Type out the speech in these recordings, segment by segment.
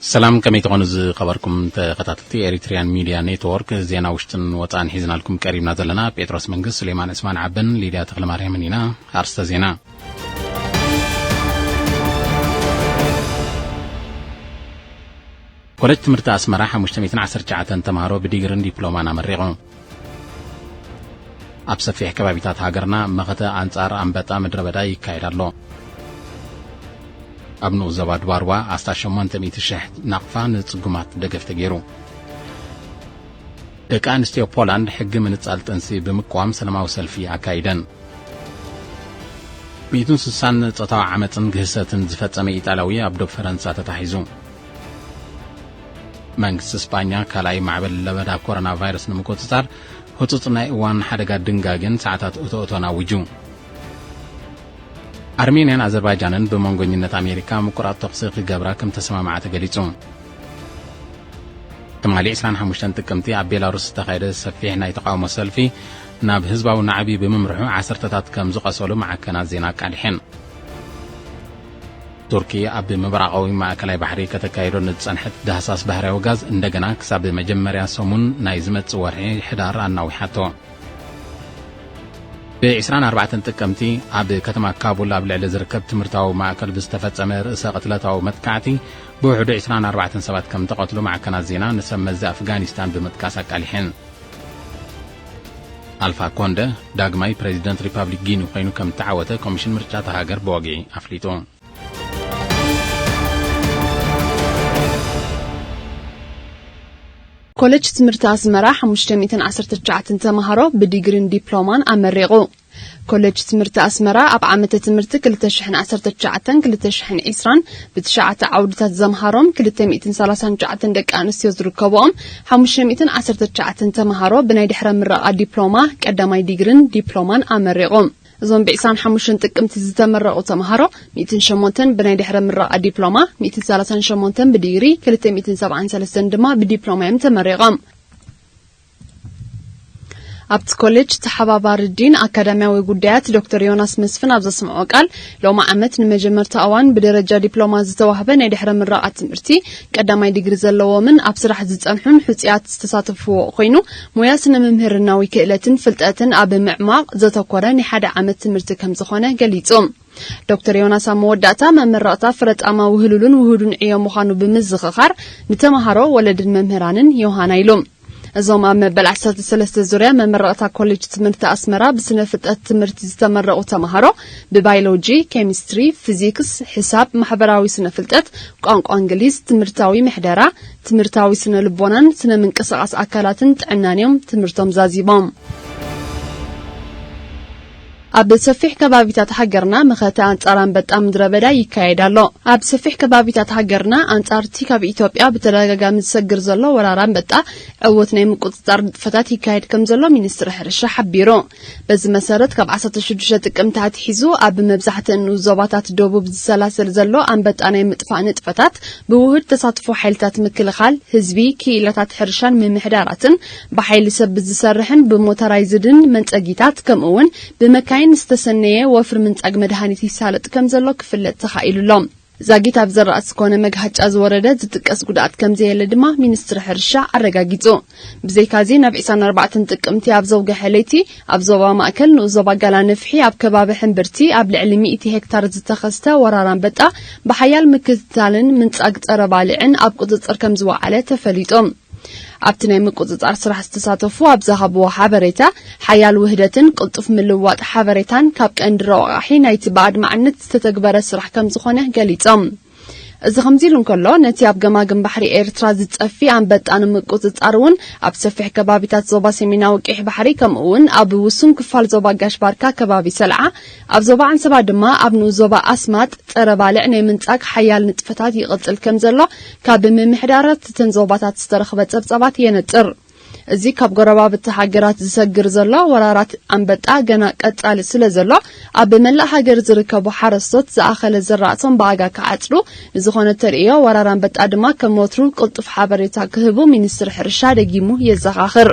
ሰላም፣ ከመይ ትኾኑ ዝኸበርኩም ተኸታተልቲ ኤሪትሪያን ሚድያ ኔትወርክ? ዜና ውሽጥን ወጻእን ሒዝናልኩም ቀሪብና ዘለና ጴጥሮስ መንግስት፣ ሱሌማን ዕስማን ዓበን ሊድያ ተኽለማርያምን ኢና። ኣርስተ ዜና። ኮሌጅ ትምህርቲ ኣስመራ ሓሙሽተ ሚእትን ዓሰርተ ትሽዓተን ተምሃሮ ብዲግርን ዲፕሎማን ኣመሪቑ። ኣብ ሰፊሕ ከባቢታት ሃገርና መኸተ ኣንጻር ኣንበጣ ምድረ በዳ ይካየድ ኣሎ። ኣብ ንኡስ ዞባ ድባርዋ ኣስታት ሸሞንተ ሚእቲ ሽሕ ናቕፋ ንጽጉማት ደገፍ ተገይሩ። ደቂ ኣንስትዮ ፖላንድ ሕጊ ምንጻል ጥንሲ ብምቅዋም ሰላማዊ ሰልፊ ኣካይደን። ሚእትን ስሳን ጾታዊ ዓመጽን ግህሰትን ዝፈጸመ ኢጣልያዊ ኣብ ዶብ ፈረንሳ ተታሒዙ። መንግስቲ ስጳኛ ካልኣይ ማዕበል ለበዳ ኮሮና ቫይረስ ንምቁጽጻር ህጹጽ ናይ እዋን ሓደጋ ድንጋጌን ሰዓታት እቶእቶን ኣዊጁ። ኣርሜንያን ኣዘርባይጃንን ብመንጎኝነት ኣሜሪካ ምቁራጽ ተኹሲ ክገብራ ከም ተሰማምዓ ተገሊጹ። ትማሊ ዕስራን ሓሙሽተን ጥቅምቲ ኣብ ቤላሩስ ዝተኻየደ ሰፊሕ ናይ ተቃውሞ ሰልፊ ናብ ህዝባዊ ናዕቢ ብምምርሑ ዓሰርተታት ከም ዝቐሰሉ ማዕከናት ዜና ኣቃሊሐን። ቱርኪ ኣብ ምብራቓዊ ማእከላይ ባሕሪ ከተካይዶ ንዝጸንሐት ዳህሳስ ባህርያዊ ጋዝ እንደገና ክሳብ መጀመርያ ሰሙን ናይ ዝመጽእ ወርሒ ሕዳር ኣናዊሓቶ። ብ ዕስራን ኣርባዕተን ጥቅምቲ ኣብ ከተማ ካቡል ኣብ ልዕሊ ዝርከብ ትምህርታዊ ማእከል ብዝተፈጸመ ርእሰ ቅትለታዊ መጥቃዕቲ ብውሕዱ ዕስራን ኣርባዕተን ሰባት ከም ተቐትሉ ማዕከናት ዜና ንሰብ መዚ ኣፍጋኒስታን ብምጥቃስ ኣቃሊሐን። ኣልፋ ኮንደ ዳግማይ ፕሬዚደንት ሪፓብሊክ ጊኒ ኮይኑ ከም እተዓወተ ኮሚሽን ምርጫ እታ ሃገር ብወግዒ ኣፍሊጡ። ኮሌጅ ትምህርቲ ኣስመራ ሓሙሽተ ሚእትን ዓሰርተ ትሽዓተን ተምሃሮ ብዲግሪን ዲፕሎማን ኣመሪቑ። ኮሌጅ ትምህርቲ ኣስመራ ኣብ ዓመተ ትምህርቲ ክልተ ሽሕን ዓሰርተ ትሽዓተን ክልተ ሽሕን ዕስራን ብትሽዓተ ዓውድታት ዘምሃሮም ክልተ ሚእትን ሰላሳን ትሽዓተን ደቂ ኣንስትዮ ዝርከብኦም ሓሙሽተ ሚእትን ዓሰርተ ትሽዓተን ተምሃሮ ብናይ ድሕረ ምረቓ ዲፕሎማ ቀዳማይ ዲግሪን ዲፕሎማን ኣመሪቑ። እዞም ብ ዕስራን ሓሙሽተን ጥቅምቲ ዝተመረቑ ተምሃሮ፣ ሚእትን ሸሞንተን ብናይ ድሕረ ምረቓ ዲፕሎማ፣ ሚእትን ሰላሳን ሸሞንተን ብዲግሪ፣ ክልተ ሚእትን ሰብዓን ሰለስተን ድማ ብዲፕሎማ እዮም ተመሪቖም። ኣብቲ ኮሌጅ ተሓባባሪ ዲን ኣካዳሚያዊ ጉዳያት ዶክተር ዮናስ መስፍን ኣብ ዘስምዖ ቃል፣ ሎሚ ዓመት ንመጀመርታ እዋን ብደረጃ ዲፕሎማ ዝተዋህበ ናይ ድሕረ ምረቓ ትምህርቲ፣ ቀዳማይ ዲግሪ ዘለዎምን ኣብ ስራሕ ዝጸንሑን ሕጹያት ዝተሳተፍዎ ኮይኑ፣ ሞያ ስነ ምምህርናዊ ክእለትን ፍልጠትን ኣብ ምዕማቕ ዘተኮረ ናይ ሓደ ዓመት ትምህርቲ ከም ዝኾነ ገሊጹ። ዶክተር ዮናስ ኣብ መወዳእታ፣ መመረቕታ ፍረጣማ ውህሉልን ውሁዱን ዕዮ ምዃኑ ብምዝኽኻር፣ ንተምሃሮ፣ ወለድን መምህራንን ዮሃና ኢሉ። እዞም ኣብ መበል ዓሰርተ ሰለስተ ዙርያ መመረቕታ ኮሌጅ ትምህርቲ ኣስመራ ብስነ ፍልጠት ትምህርቲ ዝተመረቑ ተምሃሮ ብባዮሎጂ፣ ኬሚስትሪ፣ ፊዚክስ፣ ሕሳብ፣ ማሕበራዊ ስነ ፍልጠት፣ ቋንቋ እንግሊዝ፣ ትምህርታዊ ምሕደራ፣ ትምህርታዊ ስነ ልቦናን ስነ ምንቅስቓስ ኣካላትን ጥዕናን እዮም ትምህርቶም ዛዚሞም። ኣብ ሰፊሕ ከባቢታት ሃገርና መኸተ ኣንጻር ኣንበጣ ምድረ በዳ ይካየድ ኣሎ። ኣብ ሰፊሕ ከባቢታት ሃገርና ኣንጻር እቲ ካብ ኢትዮጵያ ብተደጋጋሚ ዝሰግር ዘሎ ወራር ኣንበጣ ዕዉት ናይ ምቁጽጻር ንጥፈታት ይካየድ ከም ዘሎ ሚኒስትሪ ሕርሻ ሓቢሩ። በዚ መሰረት ካብ ዓሰርተ ሽዱሽተ ጥቅምቲ ኣትሒዙ ኣብ መብዛሕትአን ንኡስ ዞባታት ደቡብ ዝሰላሰል ዘሎ ኣንበጣ ናይ ምጥፋእ ንጥፈታት ብውሁድ ተሳትፎ ሓይልታት ምክልኻል፣ ህዝቢ፣ ክኢላታት ሕርሻን ምምሕዳራትን ብሓይሊ ሰብ ብዝሰርሕን ብሞተራይዝድን መንጸጊታት ከምኡ እውን ብመካይን ዝተሰነየ ወፍሪ ምንጻግ መድሃኒት ይሳለጥ ከም ዘሎ ክፍለጥ ተኻኢሉ ኣሎ። ዛጊት ኣብ ዘራእቲ ኮነ መግሃጫ ዝወረደ ዝጥቀስ ጉድኣት ከም ዘየለ ድማ ሚኒስትሪ ሕርሻ ኣረጋጊጹ። ብዘይካዚ ናብ ዕስራን ኣርባዕተን ጥቅምቲ ኣብ ዘውግሐ ለይቲ ኣብ ዞባ ማእከል ንኡስ ዞባ ጋላ ነፍሒ ኣብ ከባቢ ሕምብርቲ ኣብ ልዕሊ ሚእቲ ሄክታር ዝተኸስተ ወራር ኣንበጣ ብሓያል ምክትታልን ምንጻግ ጸረ ባልዕን ኣብ ቁጽጽር ከም ዝወዓለ ተፈሊጡ። ኣብቲ ናይ ምቁጽጻር ስራሕ ዝተሳተፉ ኣብ ዝሃብዎ ሓበሬታ፣ ሓያል ውህደትን ቅልጡፍ ምልውዋጥ ሓበሬታን ካብ ቀንዲ ረቋሒ ናይቲ ብኣድማዕነት ዝተተግበረ ስራሕ ከም ዝኾነ ገሊጾም። እዚ ከምዚ ኢሉ እንከሎ፣ ነቲ ኣብ ገማግም ባሕሪ ኤርትራ ዝጸፊ ኣንበጣ ንምቁጽጻር እውን ኣብ ሰፊሕ ከባቢታት ዞባ ሰሜናዊ ቀይሕ ባሕሪ ከምኡ እውን ኣብ ውሱን ክፋል ዞባ ጋሽ ባርካ ከባቢ ሰልዓ፣ ኣብ ዞባ ዓንሰባ ድማ ኣብ ንኡስ ዞባ ኣስማጥ ጸረ ባልዕ ናይ ምንጻግ ሓያል ንጥፈታት ይቕጽል ከም ዘሎ ካብ ምምሕዳራት እተን ዞባታት ዝተረኽበ ጸብጻባት የነጽር። እዚ ካብ ጎረባብቲ ሃገራት ዝሰግር ዘሎ ወራራት ኣንበጣ ገና ቀጻሊ ስለ ዘሎ፣ ኣብ መላእ ሃገር ዝርከቡ ሓረስቶት ዝኣኸለ ዝራእቶም ብኣጋ ክዓጽዱ፣ ንዝኾነ ተርእዮ ወራር ኣንበጣ ድማ ከም ወትሩ ቅልጡፍ ሓበሬታ ክህቡ ሚኒስትሪ ሕርሻ ደጊሙ የዘኻኽር።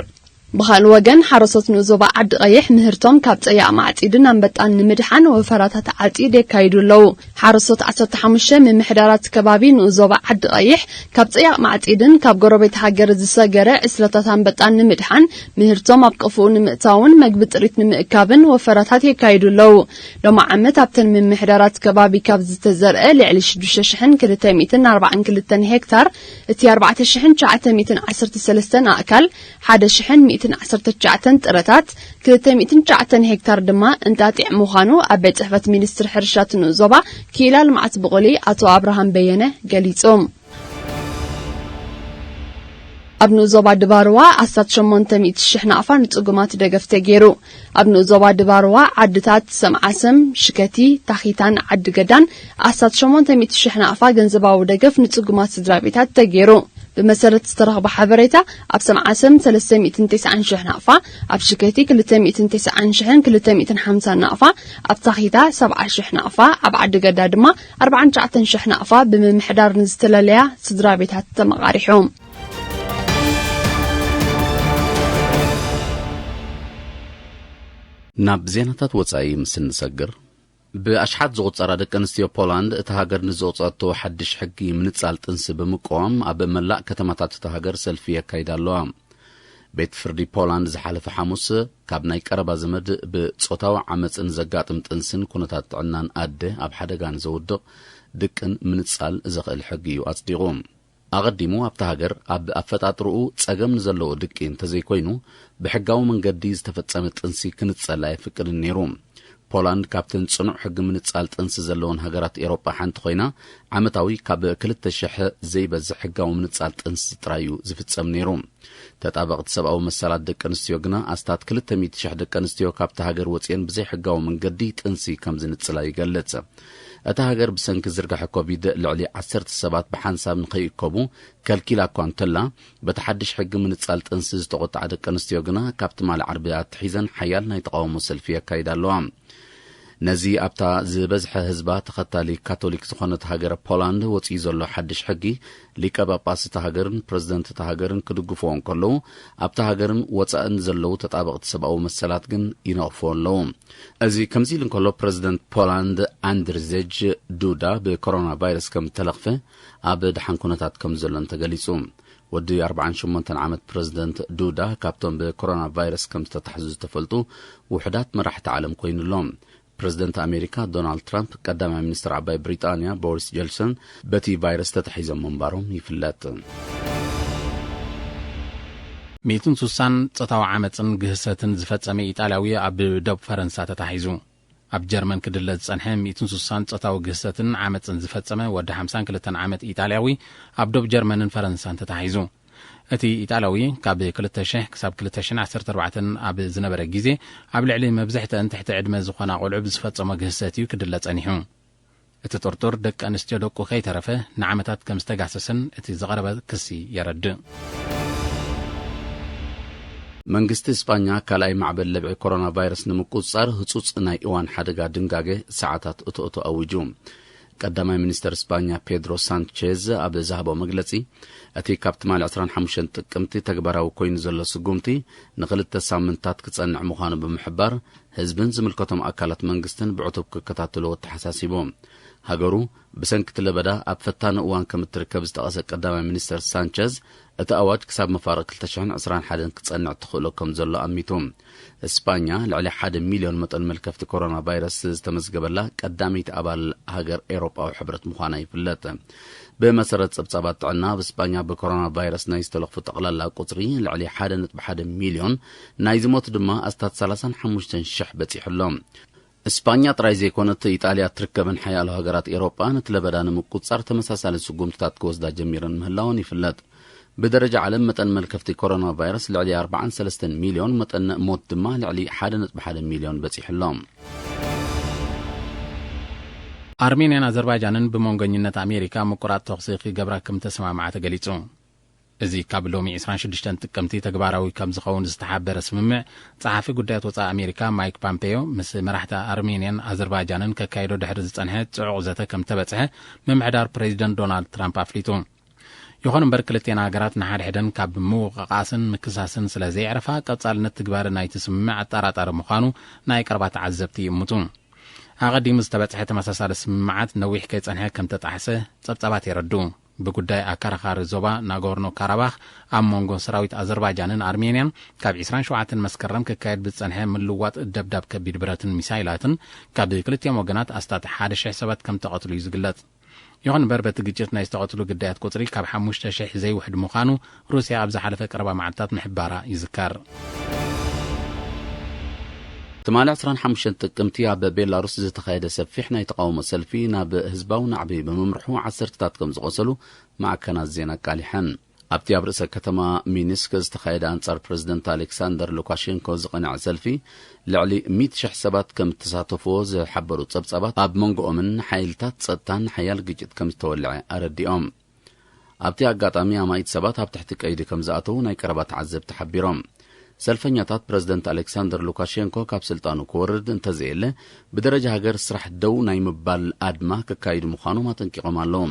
ብኻልእ ወገን፣ ሓረስቶት ንኡስ ዞባ ዓዲ ቀይሕ ምህርቶም ካብ ጸያቕ ማዕጺድን ኣንበጣን ንምድሓን ወፈራታት ዓጺድ የካይዱ ኣለዉ። ሓረስቶት ዓሰርተ ሓሙሽተ ምምሕዳራት ከባቢ ንኡስ ዞባ ዓዲ ቀይሕ ካብ ጸያቕ ማዕጺድን ካብ ጎረቤት ሃገር ዝሰገረ ዕስለታት ኣንበጣን ንምድሓን፣ ምህርቶም ኣብ ቀፍኡ ንምእታውን መግቢ ጥሪት ንምእካብን ወፈራታት የካይዱ ኣለዉ። ሎሚ ዓመት ኣብተን ምምሕዳራት ከባቢ ካብ ዝተዘርአ ልዕሊ ሽዱሽተ ሽሕን ክልተ ሚእትን ኣርባዓን ክልተን ሄክታር፣ እቲ ኣርባዕተ ሽሕን ትሽዓተ ሚእትን ዓሰርተ ሰለስተን ኣእካል፣ ሓደ ሽሕን ሚእትን ዓሰርተ ትሽዓተን ጥረታት፣ ክልተ ሚእትን ትሽዓተን ሄክታር ድማ እንጣጢዕ ምዃኑ ኣብ ቤት ጽሕፈት ሚኒስትሪ ሕርሻ እቲ ንኡስ ዞባ ክኢላ ልምዓት ብቑሊ ኣቶ ኣብርሃም በየነ ገሊጹ። ኣብ ንኡስ ዞባ ድባርዋ ኣስታት ሸሞንተ ሚእቲ ሽሕ ናቕፋ ንጽጉማት ደገፍ ተገይሩ። ኣብ ንኡስ ዞባ ድባርዋ ዓድታት ሰምዓሰም፣ ሽከቲ፣ ታኺታን ዓዲ ገዳን ኣስታት ሸሞንተ ሚእቲ ሽሕ ናቕፋ ገንዘባዊ ደገፍ ንጽጉማት ስድራ ቤታት ተገይሩ። ብመሰረት ዝተረኽበ ሓበሬታ፣ ኣብ ሰምዓሰም ሰለስተ ሚእትን ተስዓን ሽሕ ናቕፋ፣ ኣብ ሽከቲ ክልተ ሚእትን ተስዓን ሽሕን ክልተ ሚእትን ሓምሳን ናቕፋ፣ ኣብ ታኺታ ሰብዓ ሽሕ ናቕፋ፣ ኣብ ዓዲ ገዳ ድማ ኣርባዓን ትሽዓተን ሽሕ ናቕፋ ብምምሕዳር ንዝተለለያ ስድራ ቤታት ተመቓሪሑ። ናብ ዜናታት ወጻኢ ምስ እንሰግር፣ ብኣሽሓት ዝቑጸራ ደቂ ኣንስትዮ ፖላንድ እታ ሃገር ንዝወጸቶ ሓድሽ ሕጊ ምንጻል ጥንሲ ብምቅዋም ኣብ መላእ ከተማታት እታ ሃገር ሰልፊ የካይዳ ኣለዋ። ቤት ፍርዲ ፖላንድ ዝሓለፈ ሓሙስ ካብ ናይ ቀረባ ዘመድ ብጾታዊ ዓመጽን ዘጋጥም ጥንስን ኩነታት ጥዕናን ኣደ ኣብ ሓደጋ ንዘውድቕ ድቅን ምንጻል ዘኽእል ሕጊ እዩ ኣጽዲቑ። ኣቐዲሙ ኣብታ ሃገር ኣብ ኣፈጣጥርኡ ጸገም ንዘለዎ ድቂ እንተዘይኮይኑ፣ ብሕጋዊ መንገዲ ዝተፈጸመ ጥንሲ ክንጸል ኣየፍቅድን ነይሩ። ፖላንድ ካብተን ጽኑዕ ሕጊ ምንጻል ጥንሲ ዘለወን ሃገራት ኤውሮጳ ሓንቲ ኮይና፣ ዓመታዊ ካብ ክልተ ሽሕ ዘይበዝሕ ሕጋዊ ምንጻል ጥንሲ ጥራይ እዩ ዝፍጸም ነይሩ። ተጣበቕቲ ሰብኣዊ መሰላት ደቂ ኣንስትዮ ግና፣ ኣስታት ክልተ ሚእቲ ሽሕ ደቂ ኣንስትዮ ካብታ ሃገር ወጺኤን ብዘይሕጋዊ መንገዲ ጥንሲ ከም ዝንጽላ ይገልጽ። እታ ሃገር ብሰንኪ ዝርጋሐ ኮቪድ ልዕሊ ዓሰርተ ሰባት ብሓንሳብ ንኸይእከቡ ከልኪላ እኳ እንተላ፣ በቲ ሓድሽ ሕጊ ምንጻል ጥንሲ ዝተቖጥዓ ደቂ ኣንስትዮ ግና ካብ ትማሊ ዓርቢ ኣትሒዘን ሓያል ናይ ተቓውሞ ሰልፊ የካይዳ ኣለዋ። ነዚ ኣብታ ዝበዝሐ ህዝባ ተኸታሊ ካቶሊክ ዝኾነት ሃገር ፖላንድ ወጺኡ ዘሎ ሓድሽ ሕጊ፣ ሊቀ ጳጳስ እታ ሃገርን ፕረዚደንት እታ ሃገርን ክድግፍዎ እንከለዉ፣ ኣብታ ሃገርን ወጻእን ዘለዉ ተጣበቕቲ ሰብኣዊ መሰላት ግን ይነቕፍዎ ኣለዉ። እዚ ከምዚ ኢሉ እንከሎ፣ ፕረዚደንት ፖላንድ ኣንድርዜጅ ዱዳ ብኮሮና ቫይረስ ከም እተለኽፈ ኣብ ደሓን ኩነታት ከም ዘሎን ተገሊጹ። ወዲ ኣርባዓን ሸሞንተን ዓመት ፕረዚደንት ዱዳ ካብቶም ብኮሮና ቫይረስ ከም ዝተታሕዙ ዝተፈልጡ ውሑዳት መራሕቲ ዓለም ኮይኑ ኣሎ። ፕረዚደንት ኣሜሪካ ዶናልድ ትራምፕ፣ ቀዳማይ ሚኒስትር ዓባይ ብሪጣንያ ቦሪስ ጆንሰን በቲ ቫይረስ ተታሒዞም ምንባሮም ይፍለጥ። ሚእትን ሱሳን ጾታዊ ዓመጽን ግህሰትን ዝፈጸመ ኢጣልያዊ ኣብ ዶብ ፈረንሳ ተታሒዙ። ኣብ ጀርመን ክድለ ዝጸንሐ ሚእትን ሱሳን ጾታዊ ግህሰትን ዓመጽን ዝፈጸመ ወዲ ሓምሳን ክልተን ዓመት ኢጣልያዊ ኣብ ዶብ ጀርመንን ፈረንሳን ተታሒዙ። እቲ ኢጣልያዊ ካብ ክልተ ሽሕ ክሳብ ክልተ ሽሕን ዓሰርተ ኣርባዕተን ኣብ ዝነበረ ግዜ ኣብ ልዕሊ መብዝሕተን ትሕቲ ዕድመ ዝኾና ቆልዑ ብዝፈጸሞ ግህሰት እዩ ክድለ ጸኒሑ። እቲ ጥርጡር ደቂ ኣንስትዮ ደቁ ከይተረፈ ንዓመታት ከም ዝተጋሰሰን እቲ ዝቐረበ ክሲ የረድእ። መንግስቲ እስጳኛ ካልኣይ ማዕበል ለብዒ ኮሮና ቫይረስ ንምቁጽጻር ህጹጽ ናይ እዋን ሓደጋ ድንጋገ ሰዓታት እቶ እቶ ኣዊጁ። ቀዳማይ ሚኒስተር እስጳኛ ፔድሮ ሳንቼዝ ኣብ ዝሃቦ መግለጺ፣ እቲ ካብ ትማሊ ዕስራን ሓሙሽተን ጥቅምቲ ተግባራዊ ኮይኑ ዘሎ ስጉምቲ ንኽልተ ሳምንታት ክጸንዕ ምዃኑ ብምሕባር፣ ህዝብን ዝምልከቶም ኣካላት መንግስትን ብዕቱብ ክከታተልዎ ተሓሳሲቡ። ሃገሩ ብሰንኪ እቲ ለበዳ ኣብ ፈታኒ እዋን ከም እትርከብ ዝጠቐሰ ቀዳማይ ሚኒስተር ሳንቸዝ፣ እቲ ኣዋጅ ክሳብ መፋርቕ ክልተ ሽሕን ዕስራን ሓደን ክጸንዕ ትኽእሎ ከም ዘሎ ኣሚቱ። እስጳኛ ልዕሊ ሓደ ሚልዮን መጠን መልከፍቲ ኮሮና ቫይረስ ዝተመዝገበላ ቀዳመይቲ ኣባል ሃገር ኤውሮጳዊ ሕብረት ምዃና ይፍለጥ። ብመሰረት ጸብጻባት ጥዕና፣ ኣብ እስጳኛ ብኮሮና ቫይረስ ናይ ዝተለኽፉ ጠቕላላ ቁጽሪ ልዕሊ ሓደ ነጥቢ ሓደ ሚልዮን፣ ናይ ዝሞቱ ድማ ኣስታት ሰላሳን ሓሙሽተን ሽሕ በጺሑ ኣሎ። እስጳኛ ጥራይ ዘይኮነት፣ ኢጣልያ እትርከበን ሓያሎ ሃገራት ኤውሮጳ ነቲ ለበዳ ንምቁጽጻር ተመሳሳሊ ስጉምትታት ክወስዳ ጀሚረን ምህላወን ይፍለጥ። ብደረጃ ዓለም መጠን መልከፍቲ ኮሮና ቫይረስ ልዕሊ ኣርባዓን ሰለስተን ሚልዮን፣ መጠን ሞት ድማ ልዕሊ ሓደ ነጥቢ ሓደ ሚልዮን በጺሑ ኣሎ። ኣርሜንያን ኣዘርባይጃንን ብመንጎኝነት ኣሜሪካ ምቁራጽ ተኹሲ ክገብራ ከም ተሰማምዓ ተገሊጹ። እዚ ካብ ሎሚ ዕስራን ሽዱሽተን ጥቅምቲ ተግባራዊ ከም ዝኸውን ዝተሓበረ ስምምዕ፣ ጸሓፊ ጉዳያት ወጻኢ ኣሜሪካ ማይክ ፓምፔዮ ምስ መራሕቲ ኣርሜንያን ኣዘርባይጃንን ከካይዶ ድሕሪ ዝጸንሐ ጽዑቕ ዘተ ከም ተበጽሐ ምምሕዳር ፕሬዚደንት ዶናልድ ትራምፕ ኣፍሊጡ። ይኹን እምበር፣ ክልቴን ሃገራት ንሓድሕደን ካብ ምውቕቓስን ምክሳስን ስለ ዘየዕርፋ፣ ቀጻልነት ትግባረ ናይቲ ስምምዕ ኣጠራጣሪ ምዃኑ ናይ ቀረባ ተዓዘብቲ ይእምቱ። ኣቐዲሙ ዝተበጽሐ ተመሳሳሊ ስምምዓት ነዊሕ ከይጸንሐ ከም ተጣሕሰ ጸብጻባት የረድኡ። ብጉዳይ ኣከራኻሪ ዞባ ናጎርኖ ካራባኽ ኣብ መንጎ ሰራዊት ኣዘርባይጃንን ኣርሜንያን ካብ ዕስራን ሸውዓተን መስከረም ክካየድ ብዝጸንሐ ምልዋጥ ደብዳብ ከቢድ ብረትን ሚሳይላትን ካብ ክልቲኦም ወገናት ኣስታት ሓደ ሽሕ ሰባት ከም ተቐትሉ እዩ ዝግለጽ። ይኹን እምበር፣ በቲ ግጭት ናይ ዝተቐትሉ ግዳያት ቁጽሪ ካብ ሓሙሽተ ሽሕ ዘይውሕድ ምዃኑ ሩስያ ኣብ ዝሓለፈ ቀረባ መዓልታት ምሕባራ ይዝከር። ትማሊ ዕስራን ሓሙሽተን ጥቅምቲ ኣብ ቤላሩስ ዝተኻየደ ሰፊሕ ናይ ተቓውሞ ሰልፊ ናብ ህዝባዊ ናዕቢ ብምምርሑ ዓሰርተታት ከም ዝቖሰሉ ማዕከናት ዜና ኣቃሊሐን። ኣብቲ ኣብ ርእሰ ከተማ ሚኒስክ ዝተኻየደ ኣንጻር ፕረዚደንት ኣሌክሳንደር ሉካሼንኮ ዝቐንዐ ሰልፊ ልዕሊ ሚእቲ ሽሕ ሰባት ከም እተሳተፍዎ ዝሓበሩ ጸብጻባት፣ ኣብ መንጎኦምን ሓይልታት ጸጥታን ሓያል ግጭት ከም ዝተወልዐ ኣረዲኦም። ኣብቲ ኣጋጣሚ ኣማኢት ሰባት ኣብ ትሕቲ ቀይዲ ከም ዝኣተዉ ናይ ቀረባ ተዓዘብቲ ሓቢሮም። ሰልፈኛታት ፕረዚደንት ኣሌክሳንደር ሉካሼንኮ ካብ ስልጣኑ ክወርድ እንተዘየለ ብደረጃ ሃገር ስራሕ ደው ናይ ምባል ኣድማ ከካይዱ ምዃኖም ኣጠንቂቖም ኣለዉ።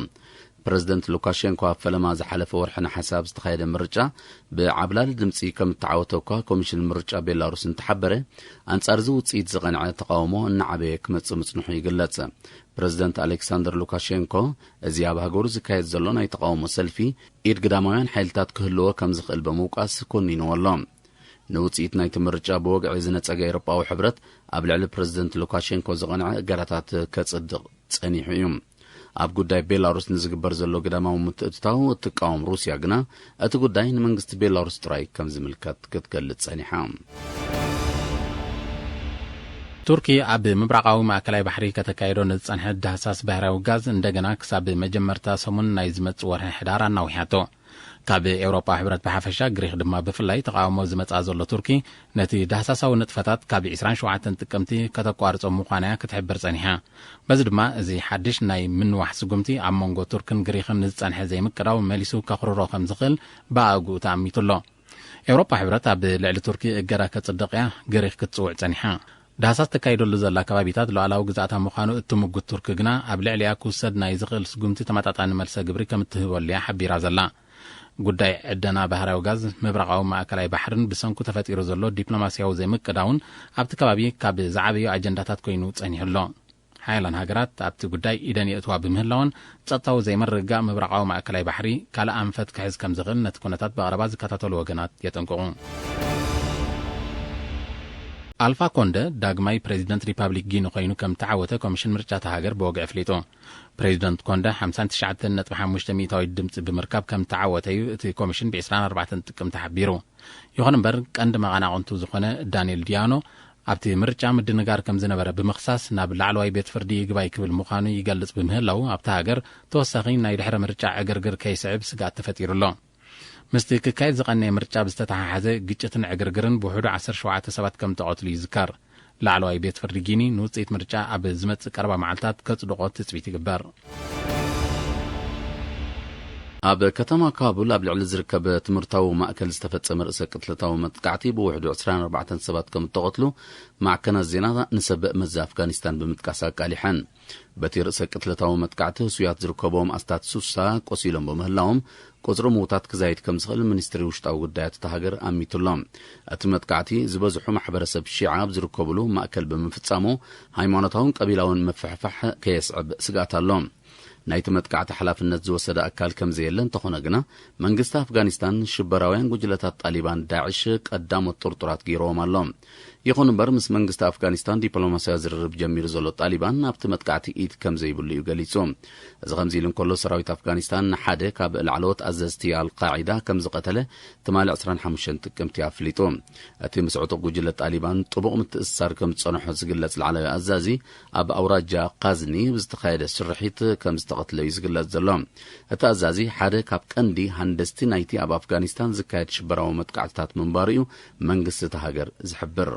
ፕረዚደንት ሉካሼንኮ ኣብ ፈለማ ዝሓለፈ ወርሒ ነሓሰ ኣብ ዝተኻየደ ምርጫ ብዓብላሊ ድምጺ ከም እተዓወተ እኳ ኮሚሽን ምርጫ ቤላሩስ እንተሓበረ፣ ኣንጻር እዚ ውጽኢት ዝቐንዐ ተቓውሞ እናዓበየ ክመጽእ ምጽንሑ ይግለጽ። ፕረዚደንት ኣሌክሳንደር ሉካሼንኮ፣ እዚ ኣብ ሃገሩ ዝካየድ ዘሎ ናይ ተቓውሞ ሰልፊ፣ ኢድ ግዳማውያን ሓይልታት ክህልዎ ከም ዝኽእል ብምውቃስ ኮኒንዎ ኣሎ። ንውጽኢት ናይቲ ምርጫ ብወግዒ ዝነጸገ ኤውሮጳዊ ሕብረት፣ ኣብ ልዕሊ ፕረዚደንት ሉካሼንኮ ዝቐንዐ እገዳታት ከጽድቕ ጸኒሑ እዩ። ኣብ ጉዳይ ቤላሩስ ንዝግበር ዘሎ ግዳማዊ ምትእትታው እትቃወም ሩስያ ግና፣ እቲ ጉዳይ ንመንግስቲ ቤላሩስ ጥራይ ከም ዝምልከት ክትገልጽ ጸኒሓ። ቱርኪ ኣብ ምብራቓዊ ማእከላይ ባሕሪ ከተካይዶ ንዝጸንሐ ዳህሳስ ባህርያዊ ጋዝ እንደገና ክሳብ መጀመርታ ሰሙን ናይ ዝመጽእ ወርሒ ሕዳር ኣናዊሓቶ። ካብ ኤውሮጳ ሕብረት ብሓፈሻ፣ ግሪኽ ድማ ብፍላይ ተቓውሞ ዝመጽኣ ዘሎ ቱርኪ፣ ነቲ ዳህሳሳዊ ንጥፈታት ካብ ዕስራን ሸውዓተን ጥቅምቲ ከተቋርጾ ምዃና እያ ክትሕብር ጸኒሓ። በዚ ድማ፣ እዚ ሓድሽ ናይ ምንዋሕ ስጉምቲ ኣብ መንጎ ቱርክን ግሪኽን ንዝጸንሐ ዘይምቅዳው መሊሱ ከኽርሮ ከም ዝኽእል ብኣግኡ ተኣሚቱ ኣሎ። ኤውሮጳ ሕብረት ኣብ ልዕሊ ቱርኪ እገዳ ከጽድቕ እያ ግሪኽ ክትጽውዕ ጸኒሓ። ዳህሳስ ተካይደሉ ዘላ ከባቢታት ሉዓላዊ ግዝኣታ ምዃኑ እትምጉት ቱርኪ ግና፣ ኣብ ልዕሊኣ ክውሰድ ናይ ዝኽእል ስጉምቲ ተመጣጣኒ መልሰ ግብሪ ከም እትህበሉ እያ ሓቢራ ዘላ። ጉዳይ ዕደና ባህርያዊ ጋዝ ምብራቓዊ ማእከላይ ባሕርን ብሰንኩ ተፈጢሩ ዘሎ ዲፕሎማስያዊ ዘይምቅዳውን ኣብቲ ከባቢ ካብ ዝዓበዩ ኣጀንዳታት ኮይኑ ጸኒሑ ኣሎ። ሓያላን ሃገራት ኣብቲ ጉዳይ ኢደን የእትዋ ብምህላወን፣ ጸጥታዊ ዘይምርግጋእ ምብራቓዊ ማእከላይ ባሕሪ ካልእ ኣንፈት ክሕዝ ከም ዝኽእል ነቲ ኩነታት ብቐረባ ዝከታተሉ ወገናት የጠንቅቑ። ኣልፋ ኮንደ ዳግማይ ፕሬዚደንት ሪፓብሊክ ጊኒ ኮይኑ ከም ተዓወተ ኮሚሽን ምርጫ እታ ሃገር ብወግዒ ኣፍሊጡ። ፕሬዚደንት ኮንደ ሓምሳን ትሽዓተን ነጥቢ ሓሙሽተ ሚእታዊት ድምፂ ብምርካብ ከም ተዓወተ እዩ እቲ ኮሚሽን ብ ዕስራን ኣርባዕተን ጥቅምቲ ሓቢሩ። ይኹን እምበር፣ ቀንዲ መቓናቕንቱ ዝኾነ ዳንኤል ዲያኖ ኣብቲ ምርጫ ምድንጋር ከም ዝነበረ ብምኽሳስ ናብ ላዕለዋይ ቤት ፍርዲ ይግባይ ክብል ምዃኑ ይገልጽ ብምህላው፣ ኣብታ ሃገር ተወሳኺ ናይ ድሕረ ምርጫ ዕግርግር ከይስዕብ ስግኣት ተፈጢሩ ኣሎ። ምስቲ ክካየድ ዝቐነየ ምርጫ ብዝተተሓሓዘ፣ ግጭትን ዕግርግርን ብውሕዱ ዓሰርተ ሸውዓተ ሰባት ከም ተቐትሉ ይዝከር። ላዕለዋይ ቤት ፍርዲ ጊኒ ንውጽኢት ምርጫ ኣብ ዝመጽእ ቀረባ መዓልታት ከጽድቖ ትጽቢት ይግበር። ኣብ ከተማ ካቡል ኣብ ልዕሊ ዝርከብ ትምህርታዊ ማእከል ዝተፈጸመ ርእሰ ቅትለታዊ መጥቃዕቲ ብውሕዱ ዕስራን ኣርባዕተን ሰባት ከም እተቐትሉ ማዕከናት ዜና ንሰብ መዚ ኣፍጋኒስታን ብምጥቃስ ኣቃሊሐን። በቲ ርእሰ ቅትለታዊ መጥቃዕቲ ህሱያት ዝርከብዎም ኣስታት ሱሳ ቆሲሎም ብምህላዎም፣ ቁጽሪ ምዉታት ክዛይድ ከም ዝኽእል ሚኒስትሪ ውሽጣዊ ጉዳያት እታ ሃገር ኣሚቱ ኣሎ። እቲ መጥቃዕቲ ዝበዝሑ ማሕበረሰብ ሺዓ ኣብ ዝርከብሉ ማእከል ብምፍጻሙ፣ ሃይማኖታውን ቀቢላውን ምፍሕፋሕ ከየስዕብ ስግኣት ኣሎ። ናይቲ መጥቃዕቲ ሓላፍነት ዝወሰደ ኣካል ከም ዘየለ እንተኾነ ግና፣ መንግስቲ ኣፍጋኒስታን ሽበራውያን ጉጅለታት ጣሊባን ዳዕሽ ቀዳሞት ጥርጡራት ገይርዎም ኣሎ። ይኹን እምበር፣ ምስ መንግስቲ ኣፍጋኒስታን ዲፕሎማስያዊ ዝርርብ ጀሚሩ ዘሎ ጣሊባን፣ ኣብቲ መጥቃዕቲ ኢድ ከም ዘይብሉ እዩ ገሊጹ። እዚ ከምዚ ኢሉ እንከሎ፣ ሰራዊት ኣፍጋኒስታን ንሓደ ካብ ላዕለዎት ኣዘዝቲ ኣልቃዒዳ ከም ዝቐተለ ትማሊ ዕስራን ሓሙሽተን ጥቅምቲ ኣፍሊጡ። እቲ ምስ ዕጡቕ ጉጅለ ጣሊባን ጥቡቕ ምትእስሳር ከም ዝጸንሖ ዝግለጽ ላዕለዋይ ኣዛዚ፣ ኣብ ኣውራጃ ቃዝኒ ብዝተኻየደ ስርሒት ከም ዝተቐትለ እዩ ዝግለጽ ዘሎ። እቲ ኣዛዚ፣ ሓደ ካብ ቀንዲ ሃንደስቲ ናይቲ ኣብ ኣፍጋኒስታን ዝካየድ ሽበራዊ መጥቃዕትታት ምንባሩ እዩ መንግስቲ እታ ሃገር ዝሕብር።